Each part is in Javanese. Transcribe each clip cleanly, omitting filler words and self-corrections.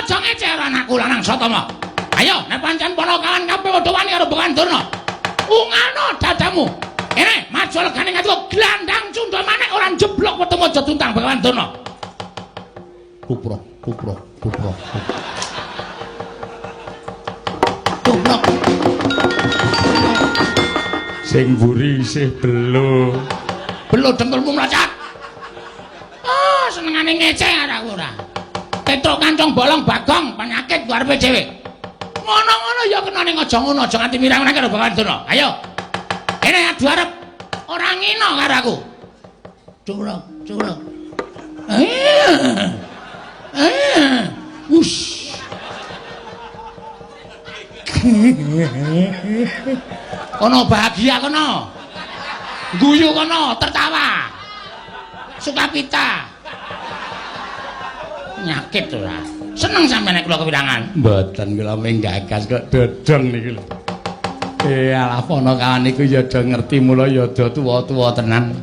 Aja ngece karo anakku lanang Satama. Ayo, nek pancen Panakawan kabeh padha wani karo Begawan Durna. Ungano dadamu. Kene, maju legane ngatiku glandang cundha manik ora jeblok wetemu aja tuntang Begawan Durna. Tuprok, tuprok, tuprok. Tuprok. Sing mburi isih belo. Belo dengkulmu mlacat. Ah, senengane ngece karo aku ora. Petruk kancong bolong bagong penyakit ku arepe dhewe. Ngono-ngono ya kena ning aja ngono, aja nganti mirang-mirang karo Begawan Durna. Ayo. Kene adu arep. Ora ngino karo aku. Curok, curok. Eh. Eh. Wush. Kono bahagia kono. Guyu kono, tertawa. Sukapita. Nyakit ora. Seneng sampeyan nek kula kewirangan. Mboten kula minggagas kok dodong niku lho. Alah Panakawan niku ya do ngerti mula ya do tuwa-tuwa tenan.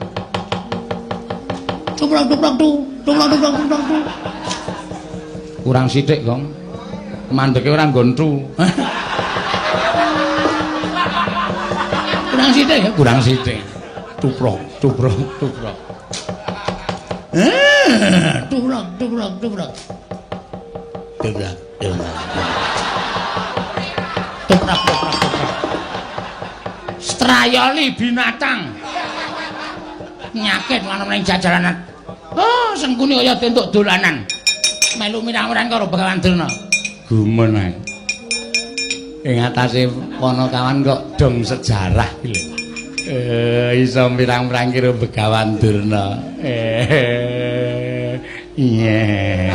Tuprok tuprok tu, tuprok tuprok tuprok tu. Kurang sithik, Gong. Mandeke ora nggon tu. Kurang sithik ya, kurang sithik. Tuprok, tuprok, tuprok. Tuprok, tuprok, tuprok. Tuprok, tuprok. Tuprok, tuprok, tuprok. Strayoli binatang. Nyakit ngono ning jajalanan. Oh, sengkuni kaya entuk dolanan. Melu mirang-mirang karo Begawan Durna. Gumun ae. Ing atase Panakawan kok dong sejarah iki lho. Iso mirang-mirang karo Begawan Durna. Iya.